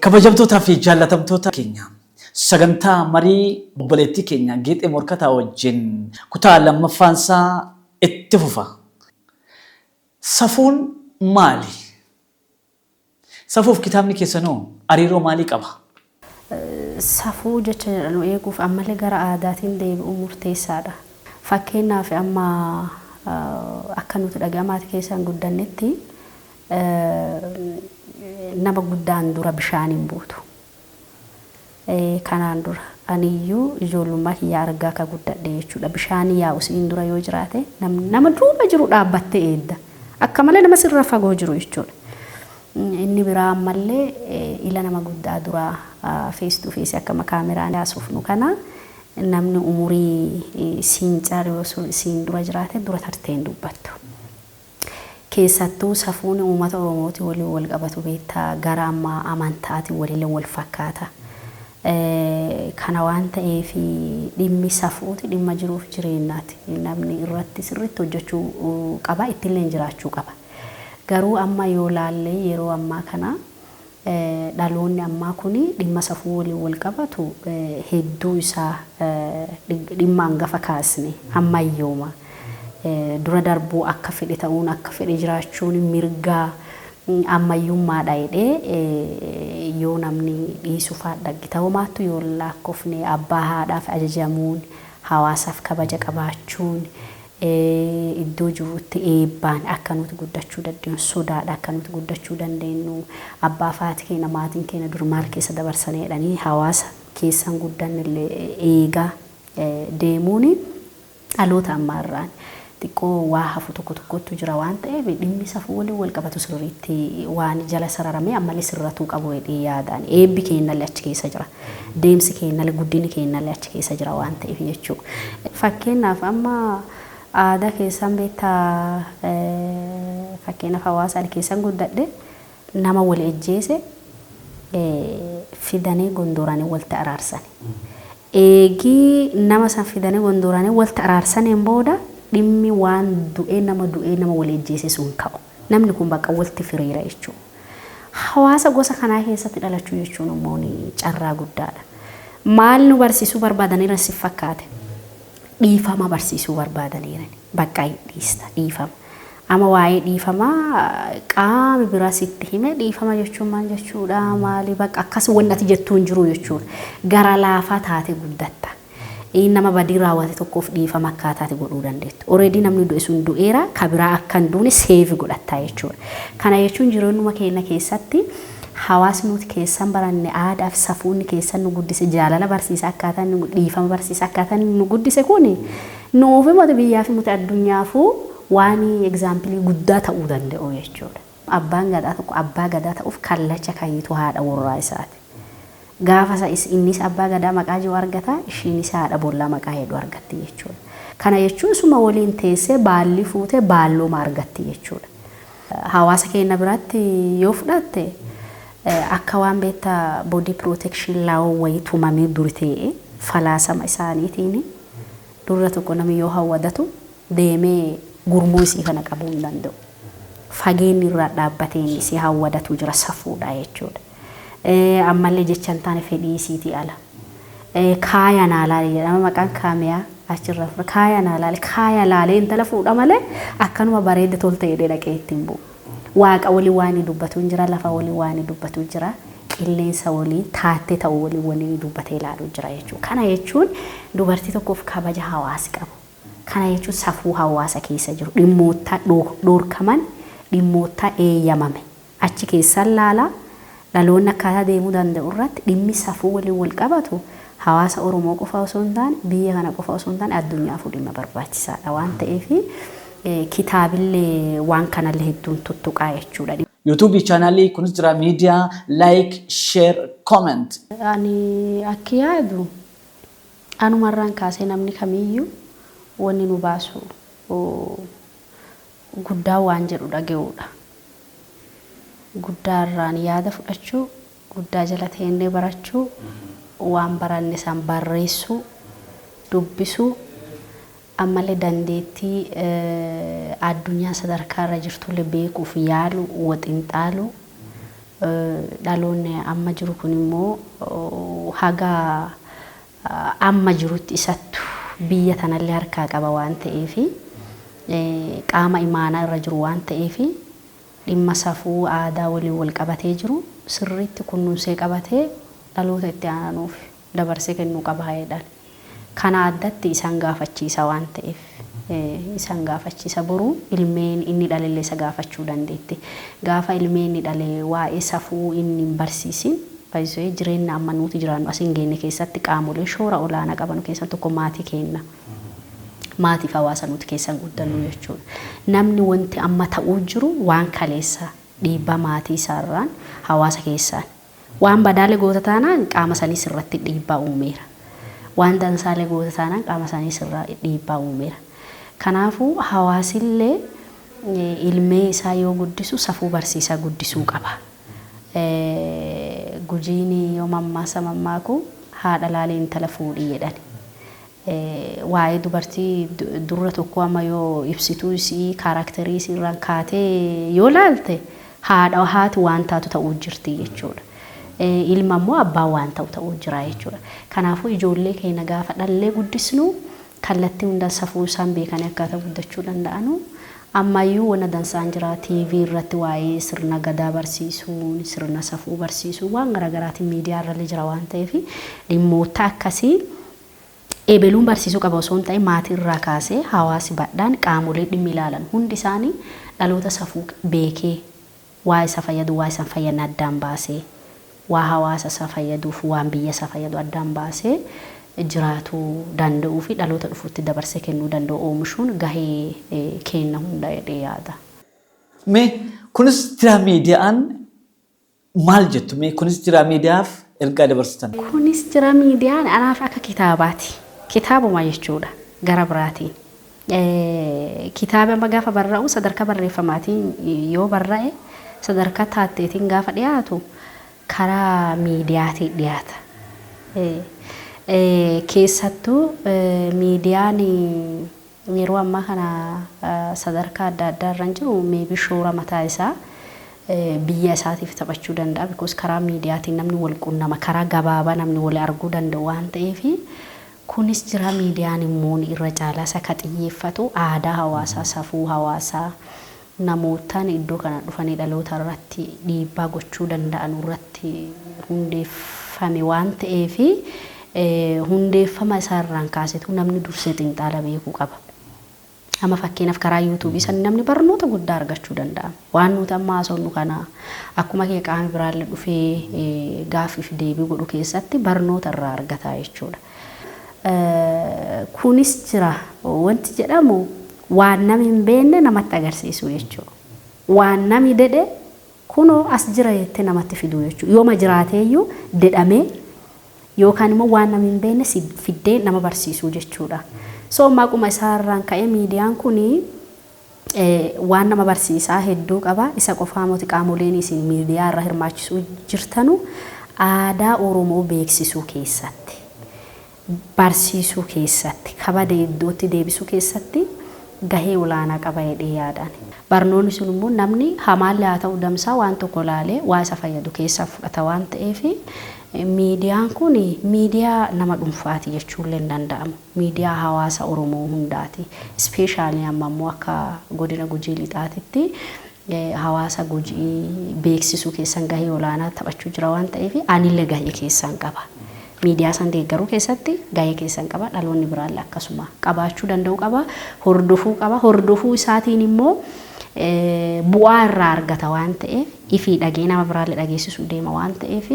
Kabajamtootaa fi jaallatamtoota keenya, sagantaa marii obboleettii keenya Geexee Morkataa wajjin kutaa lammaffaansaa itti fufa. Safuun maali? Safuuf kitaabni keessanoo hariiroo maalii qaba? Safuu jecha jedhanu eeguuf ammallee gara aadaatiin deebi'uun murteessaadha. Fakkeenyaaf, amma akka nuti dhagaa maatii keessaan guddannetti, nama guddaan dura bishaan hin buutu. Kanaan dura aniyyuu ijoollummaa kiyya argaa akka guddadhe jechuudha. Bishaan yaa'u siin dura yoo jiraate, nama duuba jiru dhaabbattee eedda. Akka malee nama sirra fagoo jiru jechuudha. Inni biraa ammallee ila nama guddaa dura face to face, akkama kaameraan haasofnu kana, namni umurii siin caalu yoo siin dura jiraate dura tarteen dubbattu. Keessattuu safuun uummata Oromooti waliin wal qabatu beektaa, gara amma amantaatiin waliin wal fakkaata. Kana waan ta'eef, dhimmi safuuti dhimma jiruuf jireenyaati. Namni irratti sirriitti hojjechuu qaba, ittillee jiraachuu qaba. Garuu amma yoo laalle, yeroo ammaa kana dhaloonni ammaa kun dhimma safuu waliin wal qabatu hedduu isaa dhimma hangafa kaasne ammayyooma. Dura darbuu, akka fedhe ta'uun, akka fedhe jiraachuun mirgaa ammayyummaadha jedhee yoo namni dhiisu dhaggi ta'uu maattu yoo lakkoofne, abbaa haadhaaf ajajamuun, hawaasaaf kabaja qabaachuun, iddoo jirutti eebbaan akka nuti guddachuu dandeenyu, sodaadha akka nuti guddachuu dandeenyu, abbaa faati keenya, maatiin keenya dur maal keessa dabarsanii jedhanii hawaasa keessan guddannillee eegaa deemuun dhaloota ammaarraan xiqqoo waa hafu tokko tokkotu jira waan ta'eef, dhimmi safuu waliin wal qabatu sirriitti waan jala sararamee ammallee sirratuu qabu jedhee yaadaan. Eebbi keenyallee achi keessa jira, deemsi keenyallee, guddinni keenyallee achi keessa jira waan ta'eef jechuudha. Fakkeenyaaf, amma aadaa keessan beektaa, fakkeenyaaf hawaasa ani keessan guddadhe, nama wal ejjeese fidanii gondooranii walitti araarsan. Eegii nama san fidanii gondooranii walitti araarsaniin booda, dhimmi waan du'ee, nama du'ee, nama wal ejjeese sun ka'u. Namni kun bakka walitti firiira jechuudha. Hawaasa gosa kanaa keessatti dhalachuu jechuun immoo carraa guddaadha. Maal nu barsiisuu barbaadaniira si fakkaate? Dhiifama barsiisuu barbaadaniira. Bakka dhiista dhiifama. Amma waa'ee dhiifamaa qaama biraa sitti hime, dhiifama jechuun maal jechuudha, maali, bakka akkas wanni ati jettuu hin jiru jechuudha. Gara laafaa taate guddatta. Nama badii raawwate tokkoof dhiifama akkaataati godhuu dandeettu. Already namni du'e sun du'eera, ka biraa akka hin duune save godhattaa jechuudha. Kana jechuun jireenyuma keenya keessatti hawaasni nuti keessan baranne, aadaa fi safuunni keessan nu guddise, jaalala barsiisa, akkaataa nu dhiifama barsiisa, akkaataa nu guddise kuni nuufi miti, biyyaa fi miti, addunyaafuu waan example guddaa ta'uu danda'u jechuudha. Abbaan gadaa tokko abbaa gadaa ta'uuf kallacha kayiitu haadha warraa isaati. Gaafa isa innis abbaa gadaa maqaa jiru argata, ishiinis haadha bollaa maqaa jedhu argatti jechuudha. Kana jechuun suma waliin teessee baalli fuutee baallooma argatti jechuudha. Hawaasa keenya biratti yoo fudhatte, akka waan beektaa body protection law wayii tumamee duri ta'e, falaasama isaaniitiin durra tokko namni yoo hawwadatu deemee gurmuu isii kana qabuu hin danda'u. Fageenyi irraa dhaabbateen isii hawwadatu jira, safuudha jechuudha. Ammallee jecha hin taane, fedhii isiitii ala. Kaaya naa laale jedhama, maqaan kaamiyaa achirra fure. Kaaya naa laale, kaaya laalee intala fuudha malee akkanuma bareedde tolte jedhee dhaqee ittiin bu'u. Waaqa waliin waan inni dubbatu hin jira, lafa waliin waan inni dubbatu jira, qilleensa waliin, taattee ta'uu waliin waan inni dubbatee ilaalu jira jechuudha. Kana jechuun dubartii tokkoof kabaja hawaasi qabu. Kana jechuun safuu hawaasa keessa jiru, dhimmoota dhoorkaman, dhimmoota eeyyamame achi keessan laalaa dhaloonni akkaataa deemuu danda'u irratti dhimmi safuu waliin wal qabatu hawaasa Oromoo qofa osoo hin taane, biyya kana qofa osoo hin taane, addunyaafuu dhimma barbaachisaadha waan ta'eef, kitaabillee waan kanallee hedduun tuttuqaa jechuudha. YouTube channelii kunis jira miidiyaa, like, share, comment. Ani akki yaadu, anumarraan kaasee namni kamiyyuu wanni nu baasu guddaa waan jedhu dhaga'uudha. Guddaarraan yaada fudhachuu, guddaa jala teennee barachuu, waan baranne san barreessuu, dubbisuu, ammallee dandeettii addunyaa sadarkaa irra jirtullee beekuuf yaalu, waxinxaaluu. Dhaloonni amma jiru kun immoo haga amma jirutti isattu biyya tanallee harkaa qaba waan ta'eef, qaama imaanaa irra jiru waan ta'eef, dhimma safuu aadaa waliin wal qabatee jiru sirriitti kunuunsee qabatee dhaloota itti aananuuf dabarsee kennuu qaba jedhan. Kana addatti isaan gaafachiisa waan ta'eef, isaan gaafachiisa. Boruu ilmeen inni dhalellee isa gaafachuu dandeetti. Gaafa ilmeen inni dhale waa'ee safuu inni hin barsiisin baay'isee, jireenya amma nuti jiraannu as hin geenye keessatti qaamolee shoora olaanaa qaban keessaa tokko maatii kenna. Maatiif hawaasa nuti keessan guddannu jechuudha. Namni wanti amma ta'uu jiru waan kaleessa dhiibbaa maatii isaarraan, hawaasa keessaan waan badaalee goota taanaan qaama sanii sirratti dhiibbaa uumeera. Waan dansaalee goota taanaan qaama sanii sirraa dhiibbaa uumeera. Kanaafuu hawaasillee ilmee isaa yoo guddisu safuu barsiisaa guddisuu qaba. Gujiin yoo mammaasa mammaaku, "Haadha laalee intala fuudhii" jedhan. Waa'ee dubartii durra tokko amma yoo ibsituu isii, character isii irraan kaatee yoo laalte, haadha haati waan taatu ta'uu jirti jechuudha. Ilma immoo abbaan waan ta'u ta'uu jira jechuudha. Kanaafuu ijoollee keenya gaafa dhallee guddisnu kallattii hundaan safuu isaan beekanii akkaataa guddachuu danda'anu. Ammayyuu wana dansaan jira. TV irratti waa'ee sirna gadaa barsiisuun, sirna safuu barsiisuun, waan garaagaraatiin miidiyaa irra jira waan ta'eef, dhimmoota akkasii ebeluun barsiisuu qaba osoo hin ta'in, maatii irraa kaasee hawaasi badhaan, qaamolee dhimmi ilaalan hundi isaanii dhaloota safuu beekee, waa isa fayyadu, waa isa hin fayyadne addaan baasee, waa hawaasa isa fayyaduuf, waan biyya isa fayyadu addaan baasee jiraatuu danda'uu fi dhaloota dhufuutti dabarsee kennuu danda'u oomishuun gahee kenna hunda jedhee yaada. Mee kunis jira miidiyaan, maal jettu? Mee kunis jira miidiyaaf ergaa dabarsitan? Kunis jira miidiyaan anaaf akka kitaabaati. Kitaabuma jechuudha gara biraatiin. Kitaaba amma gaafa barraa'u sadarkaa barreeffamaatiin yoo barraa'e, sadarkaa taatteetiin gaafa dhiyaatu karaa miidiyaatiin dhiyaata. Keessattuu miidiyaan yeroo ammaa kana sadarkaa adda addaa irra jiru maybe shoora mataa isaa biyya isaatiif taphachuu danda'a. Because karaa miidiyaatiin namni wal qunnama, karaa gabaabaa namni wal arguu danda'u waan ta'eef, kunis jira miidiyaan immoo irra caalaa isa ka xiyyeeffatu aadaa hawaasaa, safuu hawaasaa, namootaan iddoo kana dhufanii dhaloota irratti dhiibbaa gochuu danda'an irratti hundeeffame waan ta'eef, hundeeffama isaa irraan kaasetu namni dursee xiinxala beekuu qaba. Amma fakkeenyaaf karaa yuutuubii san namni barnoota guddaa argachuu danda'a. Waan nuti amma haasofnu kana akkuma kee qaama biraallee dhufee gaaffiif deebii godhu keessatti barnoota irraa argata jechuudha. Kunis jira wanti jedhamu waan nami hin beekne namatti agarsiisu jechuudha. Waan nami dedhe kunoo as jira jettee namatti fiduu jechuudha. Yooma jiraateeyyuu dedhamee yookaan immoo waan namni hin beekne fiddee nama barsiisuu jechuudha. So maquma isaarraan ka'ee miidiyaan kuni waan nama barsiisaa hedduu qaba. Isa qofaa miti, qaamoleen isin miidiyaa irra hirmaachisuu jirtanu aadaa Oromoo beeksisuu keessatti, barsiisuu keessatti, kabada iddootti deebisuu keessatti gahee olaanaa qaba jedhee yaadaan. Barnoonni sun immoo namni hamaallee haa ta'u damsaa waan tokko ilaalee waa isa fayyadu keessaa fudhata waan ta'eef, miidiyaan kun miidiyaa nama dhuunfaati jechuullee hin danda'amu. Miidiyaa hawaasa Oromoo hundaati. Especially amma immoo akka godina Gujii Lixaatitti hawaasa Gujii beeksisuu keessan gahee olaanaa taphachuu jira waan ta'eef, anillee gahee keessan qaba. Miidiyaa san deeggaruu keessatti gahee keessan qaba. Dhaloonni biraallee akkasuma qabaachuu danda'u qaba. Hordofuu qaba. Hordofuu isaatiin immoo bu'aa irraa argata waan ta'eef, ifii dhagee nama biraallee dhageessisuu deema waan ta'eef,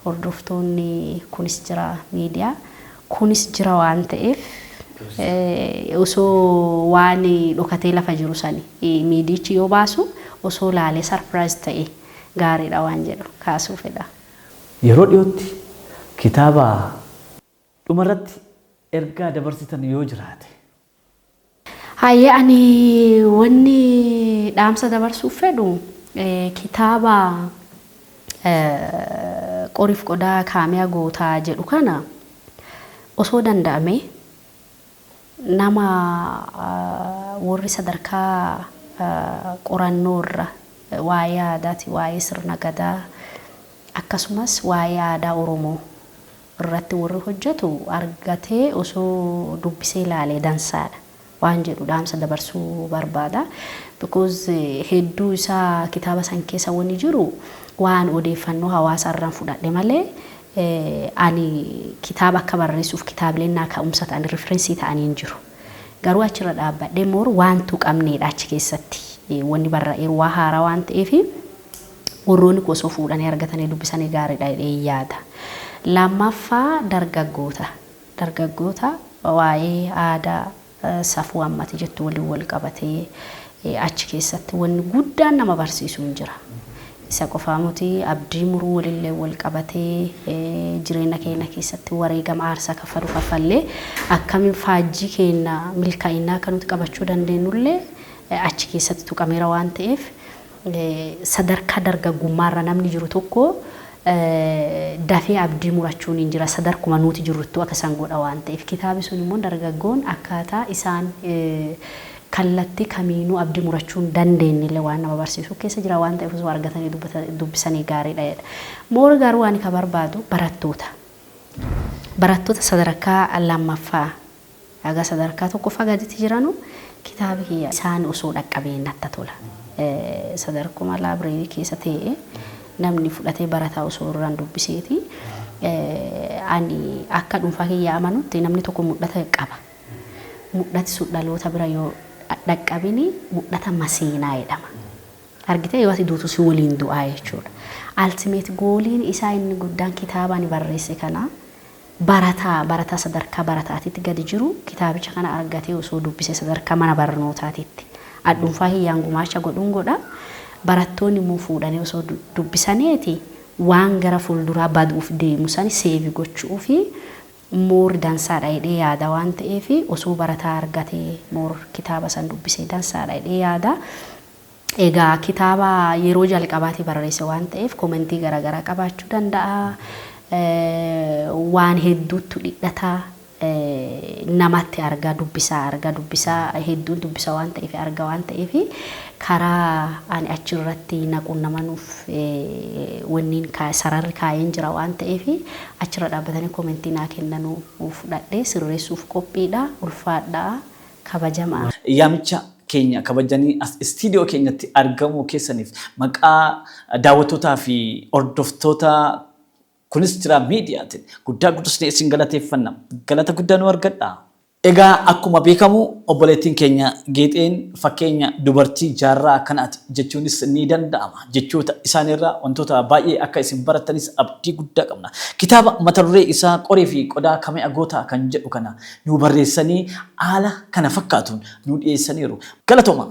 hordoftoonni kunis jira miidiyaa kunis jira waan ta'eef, osoo waan dhokatee lafa jiru sani miidiyichi yoo baasu osoo laalee surprise ta'e gaariidha waan jedhu kaasuu fedha. Yeroo dhiyootti kitaaba dhumarratti ergaa dabarsitan yoo jiraate. Hayyee, ani wanni dhaamsa dabarsuuf fedhu kitaaba "Qoriif Qodaa Kaamiyaa Gootaa" jedhu kana osoo danda'ame nama warri sadarkaa qorannoo irra waa'ee aadaati, waa'ee sirna gadaa, Akkasumas waa'ee aadaa Oromoo irratti warri hojjetu argatee osoo dubbisee ilaalee dansaadha waan jedhu dhaamsa dabarsuu barbaada. Because hedduu isaa kitaaba san keessa wanni jiru waan odeeffannoo hawaasa irraan fudhadhe malee, ani kitaaba akka barreessuuf kitaabileen naa ka'umsa ta'an, reference ta'anii hin jiru. Garuu achirra dhaabbadhee more waan tuqamneedha. Achi keessatti wanni barraa'eeru waa haaraa waan ta'eef, warroonni osoo fuudhanii argatanii dubbisanii gaariidha jedhee yaada. Lammaffaa, dargaggoota. Dargaggoota waa'ee aadaa, safuu ammati jettu waliin wal qabatee achi keessatti wanni guddaan nama barsiisu hin jira. Isa qofaa miti, abdii muruu walillee wal qabatee, jireenya keenya keessatti wareegama aarsaa kaffalu kaffallee akkamiin faajjii keenya milkaa'inaa akka nuti qabachuu dandeenyullee achi keessatti tuqameera waan ta'eef, sadarkaa dargaggummaarra namni jiru tokko dafee abdii murachuun hin jira. Sadarkuma nuti jirruttu akka isaan godha waan ta'eef, kitaabi sun immoo dargaggoon akkaataa isaan kallattii kamiinuu abdii murachuu hin dandeenyellee waan nama barsiisu keessa jira waan ta'eef, osoo argatanii dubbisanii gaariidha jedha. More garuu waan ka barbaadu barattoota. Barattoota sadarkaa lammaffaa haga sadarkaa tokkoffaa gaditti jiranu kitaabi kiyya isaan osoo dhaqqabee natti tola. Sadarkuma library keessa ta'ee namni fudhatee barataa osoo irraan dubbiseeti. Ani akka dhuunfaa kiyya amanutti namni tokko mul'ata qaba. Mul'ati sun dhaloota bira yoo dhaqqabini mul'ata maseenaa jedhama. Argitee, yoo ati duutu si waliin du'aa jechuudha. Ultimate goaliin isaa inni guddaan kitaaba ani barreesse kana barataa barataa sadarkaa barataatitti gadi jiru kitaabicha kana argatee osoo dubbise sadarkaa mana barnootaatitti. Adhuunfaa hiyyaan gumaacha godhuun godha. Barattoonni immoo fuudhanii osoo dubbisaneeti waan gara fuulduraa baduuf deemu sani save gochuu fi more dansaadha jedhee yaada waan ta'eef, osoo barataa argatee more kitaaba san dubbisee dansaadha jedhee yaada. Egaa kitaaba yeroo jalqabaati barreesse waan ta'eef comment garaagaraa qabaachuu danda'a. Waan hedduutu dhidhataa namatti argaa dubbisaa, argaa dubbisaa hedduun dubbisa waan ta'eef, argaa waan ta'eef, karaa ani achirratti naquun namanuuf wanniin sararri kaa'een jira waan ta'eef, achirra dhaabbatanii comment naa kennanuu fudhadhee sirreessuuf qophiidha. Ulfaadhaa, kabajamaa. Yaamicha keenya kabajanii as istiidiyoo keenyatti argamuu keessaniif maqaa daawwattootaa fi hordoftoota kunis jira miidiyaatiin guddaa guddisnee isin galateeffanna. Galata guddaa nu argadha. Egaa akkuma beekamu obboleettiin keenya Geexeen fakkeenya dubartii jaarraa kanaati jechuunis ni danda'ama. Jechoota isaaniirraa wantoota baay'ee akka isin barattanis abdii guddaa qabna. Kitaaba mata duree isaa "Qorii fi Qodaa Kamee Agootaa" kan jedhu kana nu barreessanii haala kana fakkaatuun nu dhiyeessaniiru. Galatooma!